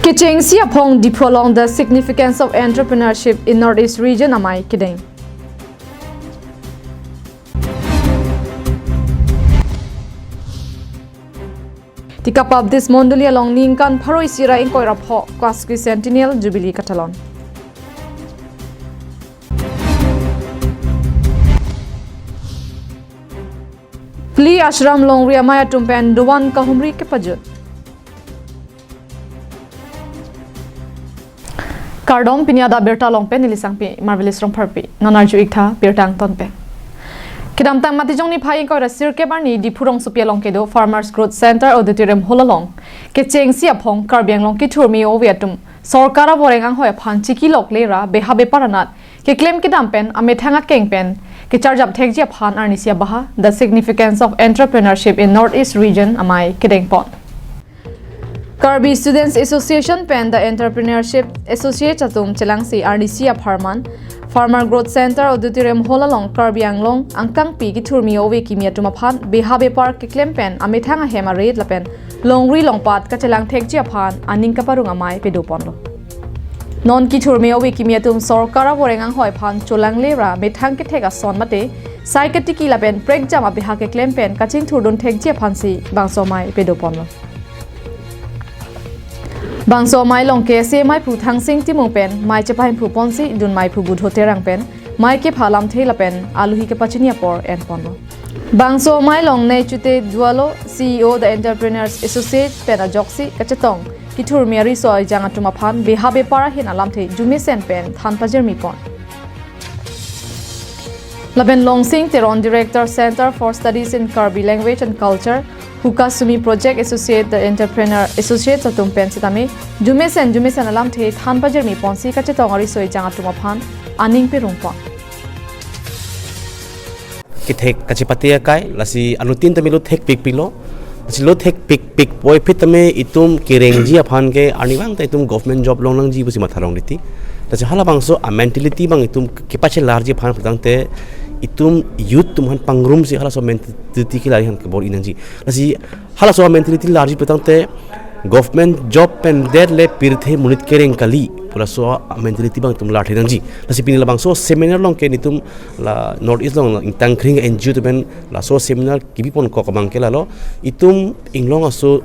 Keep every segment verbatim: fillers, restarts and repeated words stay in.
Kechengsi aphong Diphu along, the significance of entrepreneurship in Northeast region amei kedeng. Tika Baptist Mondoli along ningkan pharo isi ra ingkoi ra pho Koaskui Centennial Jubilee katalon. Phli Ashram Longri amei atum pen dovan kahumri kepajut. Kardom, pini adak birta along pen neli Sangpi Marvelous Rongpharpi. Non arju-ik tha birta angton pen. Kedamtang Matijong niphai ingkoi ra sirkep arni Diphu rongsopi along kedo Farmers Growth Center Auditorium Hall along kechengsi aphong Karbi Anglong kethurmi ove atum sorkar avoreng anghoi aphan chiki loklera beha bepar anat keklem kedam pen amethang akeng pen kecharjap thekji aphan arnisi abaha, the significance of entrepreneurship in Northeast region amei kedengpon. Karbi Students Association pen the Entrepreneurship Associate atum chelangsi arnisi apharman Farmer Growth Center Auditorium Hall along Karbi Anglong angkangpi kethurmi ove kimi atum aphan beha bepar keklem pen amethang ahem arit lapen longri longpat kachelang thekji aphan aning kaparong amei padoponlo. Non kethurmi ove kimi atum sorkar avoreng anghoi aphan cholanglera methang kethek ason mate sai katiki lapen prekjam abeha keklem pen kachingthurdun thekji aphansi bangso amei padoponlo. Bangso amei along ke C M I phu Thangsing Timung pen mei chepahemphu ponsi dun meiphu Budho Terang pen mei kepha lamthe lapen aluhi kepachini apor enponlo. Bangso amei along Neichute Dualo, C E O the Entrepreneurs Associate pen ajoksi kachetong kethurmi ariso ejang atum aphan beha bepar ahin alamthe jumesen pen than pajirmi pon. Lapen Longsing Teron, Director, Center for Studies in Karbi Language and Culture, Hukasumi Project Associate, the Entrepreneur Associate atum pen sitame jumesen jumesen alamthe than pajirmi ponsi kachetong ariso ejang atum aphan aning pirung pon. Kethek kachepate akai, lasi anuttin tame lo thekpikpiklo. Lasi lo thekpikpik puvoiphit tame itum kerengji aphan ke arnivang ta itum government job longnangji pusi matha long titi. Lasi halabangso a mentality abang itum kepachelarji aphan pulotangte itum youth atum aphan pangrumsi halaso mentality kelar aphan kebor-inangji. Lasi halaso mentality larji pulotangte government job pendet le pirthe monit kereng kali pu laso mentality abang itum larthe nangji. Lasi pini labangso seminar along ke nelitum la Northeast along ingtangkring N G O atum pen laso seminar kebiponkok abang ke lalo, itum inglong aso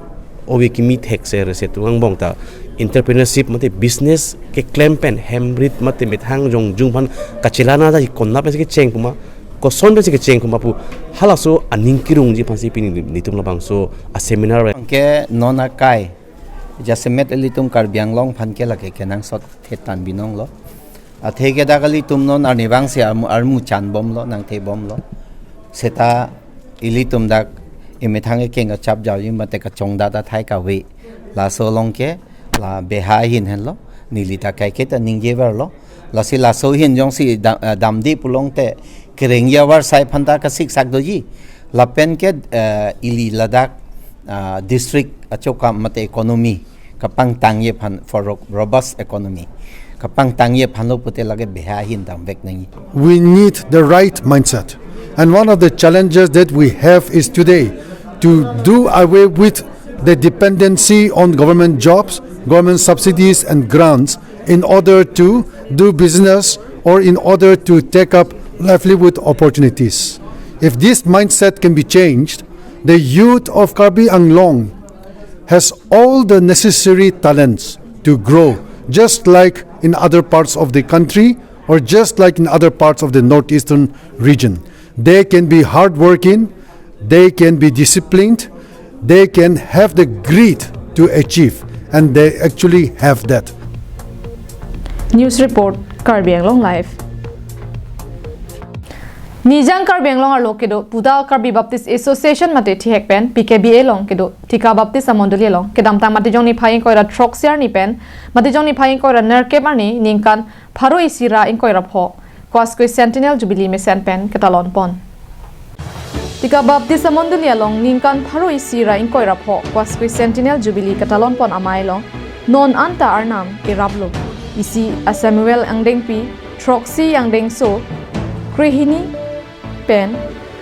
ove kimi thekser se atum angbong ta entrepreneurship mate business keklem pen hem rit mate methang jongjung aphan kachelang nangji, konat pensi kecheng puma, koson pensi kecheng puma pu halaso aning kirungji aphansi pini nelitum labangso a seminar. Anke non akai jasemet ilitum Karbi Anglong aphan ke lake kenangsot thetan binonglo. Athe ke dak ilitum non arnivangsi armu, armu chanbomlo, nangthebomlo. Seta ilitum dak emethang ekeng kachap jauji mate kachongdat athai kave. Laso along ke la beha ahin henlo, neli ta kaiketa ningjeverlo. Lasi laso ahin jongsi da-, eh, damde pulote kerengji avarsai aphan ta kasiksak doji. Lapen ke, eh, ili ladak, ah, district achokam mate economy kapangtangji aphan, for ro-, robust economy kapangtangji aphanlo pute lake beha ahin damvek nangji. We need the right mindset. And one of the challenges that we have is today to do away with the dependency on government jobs, government subsidies and grants in order to do business or in order to take up livelihood opportunities. If this mindset can be changed, the youth of Karbi Anglong has all the necessary talents to grow, just like in other parts of the country or just like in other parts of the northeastern region. They can be hardworking, they can be disciplined, they can have the grit to achieve, and they actually have that. News report, Karbi Anglong Live. Nijang Karbi Anglong arlo kedo puta Karbi Baptist Association mate thihek pen P K B A along kedo Tika Baptist amondoli along kedamtang Matijong niphai ingkoi ra throksi arni pen Matijong niphai ingkoi ra nerkep arni ningkan pharo isi ra ingkoi ra pho Koaskui Centennial Jubilee mesen pen ketalon pon. Tika Baptist amondoli along ningkan pharo isi ra ingkoi ra pho Koaskui Centennial Jubilee ketalon pon amei along non anta arnam keraplo. Isi a Samuel Angdengpi, throksi Angdengso, krehini pen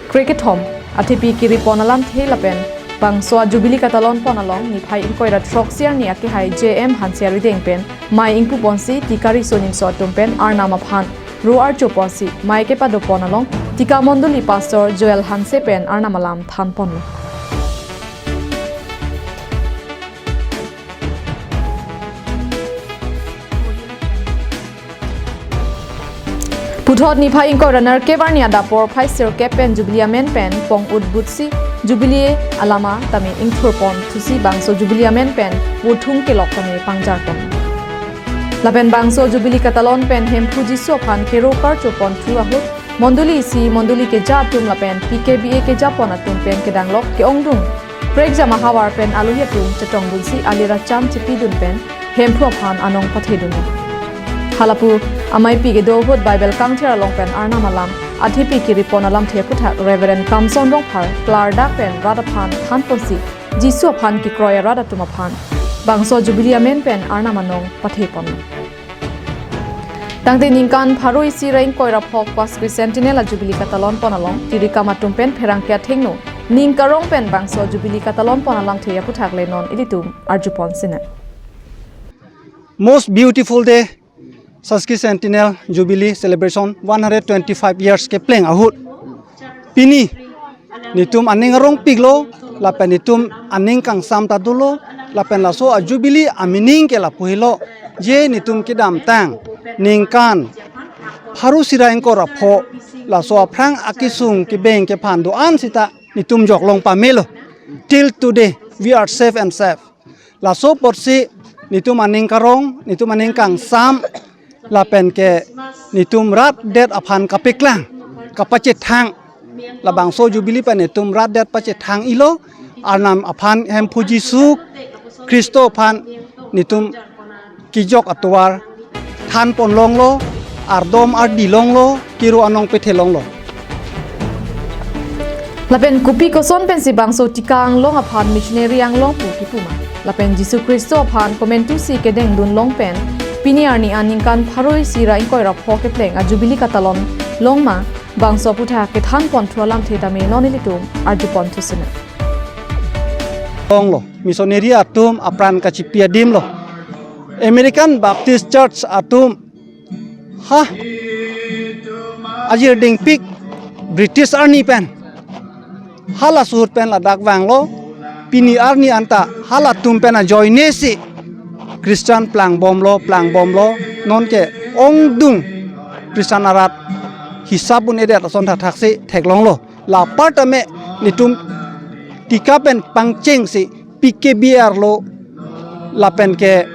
krekethom athepi kiri pon alamthe lapen Bangso a Jubilee katalon pon along niphai ingkoi ra throksi arni akehai J M Hanse arideng pen mei ingpu ponsi tika riso ninso atum pen Arnam aphan ro archo ponsi mei kepado pon along tika mondoli pastor Joel Hanse pen Arnam alam than ponlo. Puthot niphai ingkoi ra nerkep arni adap porphai sirkep pen Jubilee amen pen pong utbutsi Jubilee alama tame ingthur pon thusi bangso Jubilee amen pen vothung kelok tame pangjar pon. Lapen bangso Jubilee katalon pen Hemphu Jisu aphan kero karcho pon thu ahut mondoli isi mondoli keja atum lapen P K B A keja pon atum pen kedanglok ke-ongdung prekjam ahavar pen alohi atum chetongdunsi ali racham chipidun pen Hemphu aphan anong pathedun. Halapu ameipi kedo ahut Bible kangthir along pen Arnam alam athepi kiri pon alamthe aphuthak Reverend Kamson Rongphar klardak pen rat aphan than ponsi Jisu aphan kekroi arat atum aphan bangso Jubilee amen pen Arnam anong pathe pon. Tangte ningkan pharo isi ra ingkoi ra phok Sesquicentennial a Jubilee katalon pon along tirikam atum pen pherangke athengno ning karong pen bangso Jubilee katalon pon alamthe aphuthak le non ilitum arju pon sina. Most beautiful day, Sesquicentennial Jubilee celebration, one hundred twenty-five years kepleng ahut. Pini netum aning arongpiklo, lapen netum aning kangsam ta dolo, lapen laso a Jubilee amining ke lapu helo, je netum kedamtang ningkan pharo isi ra ingkoi ra pho, laso aphrang akesung kebeng kephan do-an sita netum joklong pamelo. Till today, we are safe and safe. Laso apotsi netum aning karong, netum aning kangsam, lapen ke netum rat det aphan kapeklang, kapachethang. Labangso Jubilee pen netum rat det pachethang ilo, Arnam aphan Hemphu Jisu Khristo aphan netum kejok atovar than pon longlo, ardom ardi longlo, kero anong pethe longlo. Lapen kopi koson pensi bangso tika anglong aphan missionary anglong pu kipu ma? Lapen Jisu Khristo aphan komantusi kedengdun long pen pini arni an ningkan pharo isi ra ingkoi ra pho kepleng a Jubilee katalon long ma? Bangso aphuthak kethan pon thu alamthe tame non ilitum arju pon thu sina. Longlo, missionary atum apran kachipi adim lo. American Baptist Church atum ha ajir dingpik British arni pen, halaso ahut pen ladak vanglo, pini arni anta halatum pen ajoine si Christian plangbomlo, plangbomlo, non ke-ongdung Christian arat hisap un-edet ason thakthaksi theklonglo. La apar tame netum tika pen pangchengsi P K B A arlo lapen ke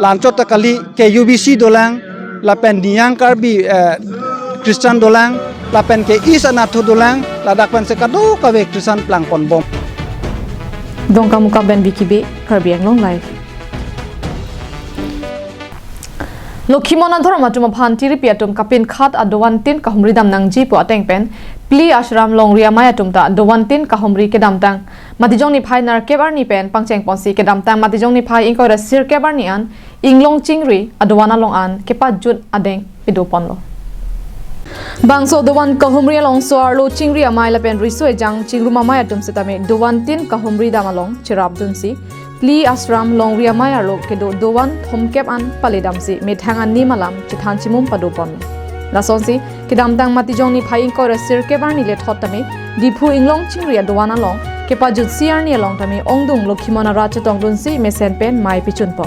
la anchot ta kali K U B C dolang, lapen Niyang Karbi, eh, Christian dolang, lapen ke East Anathu dolang, ladak pensi kadokave Christian plangponbom. Dongkamukam pen Vicky Bey, Karbi Anglong Live. Lokhimon adhorom atum aphan tiripi atum kapinkhat adovan tin kahumri dam nangji pu ateng pen Pli Ashram Longri Amei atum ta dovan tin kahumri kedamtang Matijong niphai nerkep arni pen pangcheng ponsi kedamtang Matijong niphai ingkoi ra sirkep arni an inglong chingri adovan along an kepajut adeng pido ponlo. Bangso dovan kahumri along so-arlo chingri amei lapen riso ejang chingrum amei atum setame dovan tin kahumri dam along cherapdunsi Pli Ashram Longri Amei arlo kedo dovan thomkep an paledamsi methang anim alam chethan chimum pado pon. Lasonsi kedamtang Matijong niphai ingkoi ra sirkep arni lethot tame Diphu inglong chingri adovan along kepajutsi arni along tame ongdung Lokhimon arat chetongdunsi mesen pen mei pichun pon.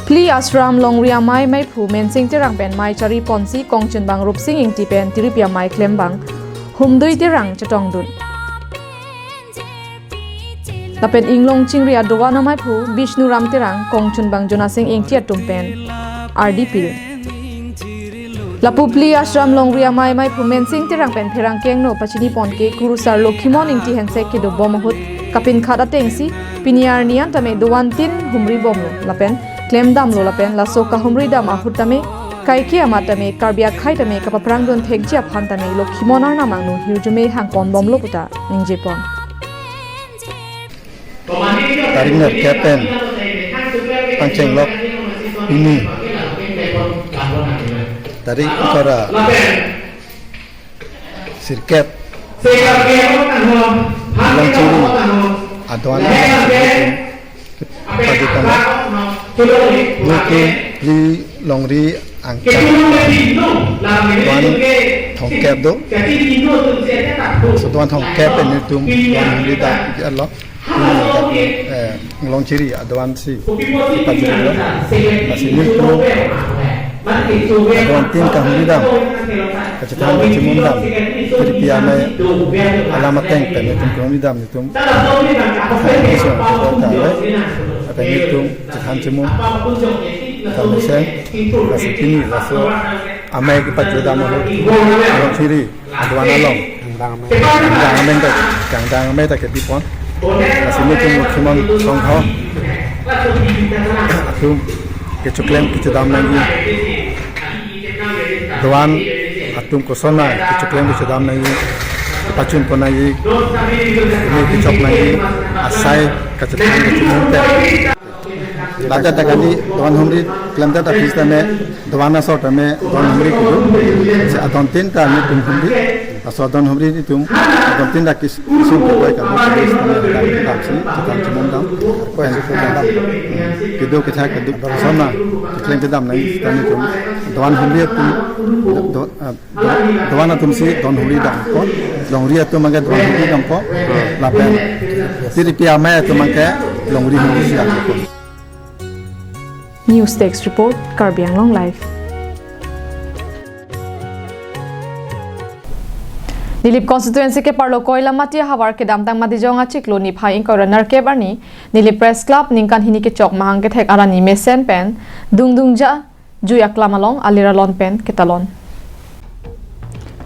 Pli Ashram Longri Amei meiphu Mensing Terang pen mei chari ponsi kongchunbang Rupsing Ingti pen tiripi amei klembang Humdui Terang chetongdun. Lapen inglong chingri adovan ameiphu Bishnu Ram Terang, kongchunbang Jonasing Ingti atum pen ardi pil. Lapu Pli Ashram Longri Amei meiphu Mensing Terang pen pherangke angno pachini pon ke kurusar Lokhimon Ingti hensek kedobom ahut kapinkhat atengsi pini arni an tame dovan tin humri bomlo lapen klemdamlo lapen laso kahumri dam ahut tame kaike amat tame Karbi akhei tame kapaprangdun thekji aphan tame Lokhimon arnam angno hirjume hangponbomlo puta ningje pon. Tarik nerkep pen pangchenglok pini tarik ingkoi ra sirkep Longchiri adoan along si nelitum pajutang. Nelitum phli longri angkang doan thomkep do. Laso doan thomkep pen nelitum doan humri dam ke-alo. Nelitum, eh, Longchiri adoan si pajutlo. Lasi nelitum adoan tin kahumri dam, kachethan kachemum dam, T D P amei alam ateng pen nelitum kahumri dam, nelitum thank you so much. Lapen nelitum chethan chemum dam mesen, lasi pini laso amei kepajut dam ahut Longchiri adoan along kangdang amei ta, kangdang amei ta kepipon. Lasi nelitum Lokhimon Songho atum kechoklem kechedam nangji, doan atum kosonma kechoklem kechedam nangji, pachunpon nangji, keme kechok nangji asai kachethan kachemum pen. Ladak ta kali doan humri klemdet aphi sitame, doan asor tame doan humri kedo. Si adon tin ta nelitum humri. Laso adon humri nelitum adon tin ta kis-, kisung keboi kami kedo sitame, hadak dam si chethan chemum dam. Pen kedo kethak kedo kosonma keklem kedam nangji sitame nelitum doan humri atum do-, ah, do-, doan atum si doan humri dampo, longri atum abangke doan humri dampo, lapen T D P amei atum abangke longri humri si dampo. News Desk Report, Karbi Anglong Live. Nilip constituency keparlo Koilamati ahavar kedamtang Matijong achiklo niphai ingkoi ra nerkep arni Nilip Press Club ningkan hini kechok mahang kethek arni mesen pen Dungdungja jui aklam along alir alon pen ketalon.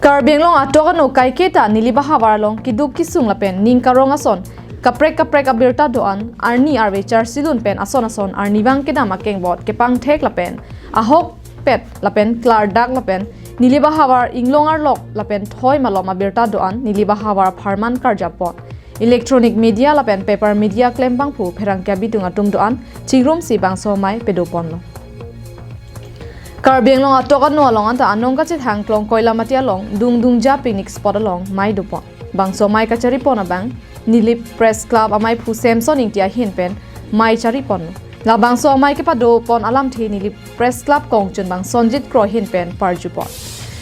Karbi Anglong atok ano kaiketa Nilip ahavar along keduk kesung lapen ning karong ason kaprek kaprek abirta do-an, arni arve charsilun pen ason ason arnivang kedam akengbot kepangthek lapen ahokpet lapen klardak lapen Nilip ahavar inglong arlok lapen thoi malom abirta do-an Nilip ahavar apharman karjapon. Electronic media lapen paper media klembangphu pherangke abitung atum do-an chingrumsi bangso amei padoponlo. Karbi Anglong atok ano along anta anong kachethang klong Koilamati along Dungdungja picnic spot along amei dopon. Bangso amei kacharipon abang Nilip Press Club ameiphu Samson Ingti ahin pen amei charipon. Labangso amei kepadopon alamthe Nilip Press Club kongchunbang Sonjit Kro ahin pen parjupon.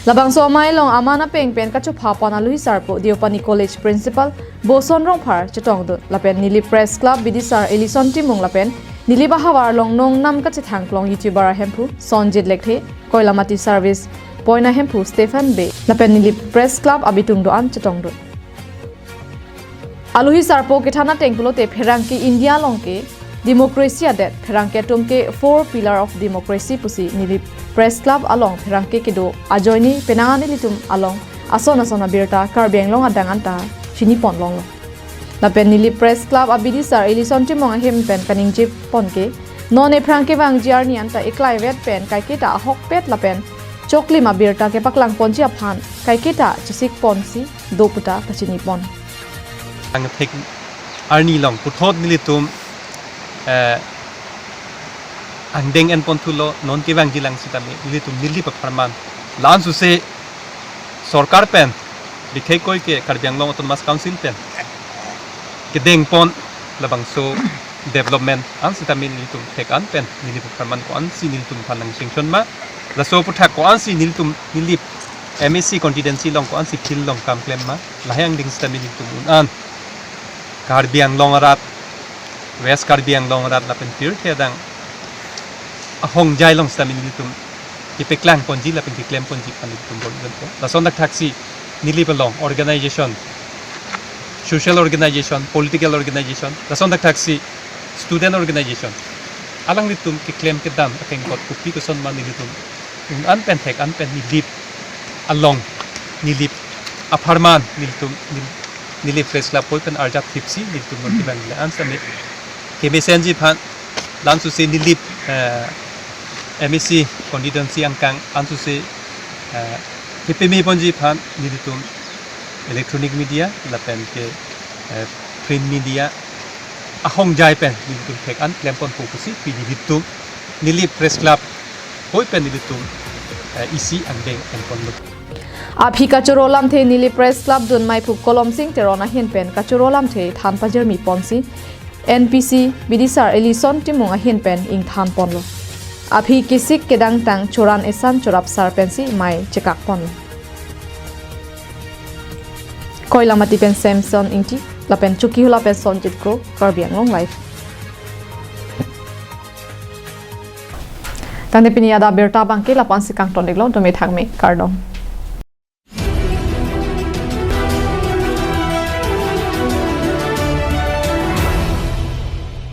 Labangso amei along aman apeng pen kachophapon aluhi sarpo Deopani College Principal Boson Rongphar chetongdun lapen Nilip Press Club bidisar Ellison Timung lapen Nilip ahavar along nongnam kachethang klong YouTuber ahemphu Sonjit Lekthe, Koilamati Service Point ahemphu Stephen Bey lapen Nilip Press Club abitung do-an chetongdun. Aluhi sarpo kethan ateng pulote pherangke India along ke democracy adet, pherangke atum ke four pillar of democracy pusi Nilip Press Club along pherangke kedo ajoine penang an ilitum along ason ason abirta Karbi Anglong adang anta chinipon longlo. Lapen Nilip Press Club abidisar Ellison Timung ahin pen kaningjepon ke non ephrang kevangji arni anta eklaivet pen kaiketa ahokpet lapen choklim abirta kepaklangponji aphan kaiketa chesikponsi do puta pachinipon. Angthek arni along puthot nelitum, eh, angdeng enponthulo, non kevangji lang sitame nelitum Nilip apharman. Lansose sorkar pen, bikhekoi ke Karbi Anglong Autonomous Council pen kedengpon labangso development an sitame nelitum thek an pen Nilip apharman ko-ansi nelitum aphan nangchingchon ma, laso aputhak ko-ansi nelitum Nilip M A C constituency along ko-ansi field along kam klem ma, lahai angdeng sitame nelitum un-an Karbi Anglong arat, West Karbi Anglong arat lapen pirthe adang ahongjai along sitame nelitum kepaklangponji lapen keklemponji aphan nelitum bor-iponpo. Lason thakthaksi Nilip along organization, social organization, political organization, lason thakthaksi student organization, alanglitum keklem kedam akengbot kopi kosonma nelitum un-an pen thek an pen Nilip along, Nilip apharman nelitum, Nil-, Nilip Press Club poi pen arjap thipsi nelitum non kevangji lang an sitame kemesenji aphan, lansose Nilip, eh, M A C constituency angkang ansose, eh, kepameponji aphan nelitum electronic media lapen ke, eh, print media ahongjai pen nelitum thek an klemponpo pusi pini nelitum Nilip Press Club poi pen nelitum, eh, isi angdeng enponlo. Aphi kachoro lamthe neli Press Club dun Maiphu Kolomsing Teron ahin pen kachoro lamthe than pajirmi ponsi N P C bidisar Ellison Timung ahin pen ingthan ponlo. Aphi kisik kedangtang choran esan chorap sar pensi mai chekak ponlo. Koilamati pen Samson Ingti lapen Chokihola pen Sonjit Kro, Karbi Anglong Live. Tangte pini adap abirta abangke lapu-ansi kangton-iklo, dome thakme, kardom.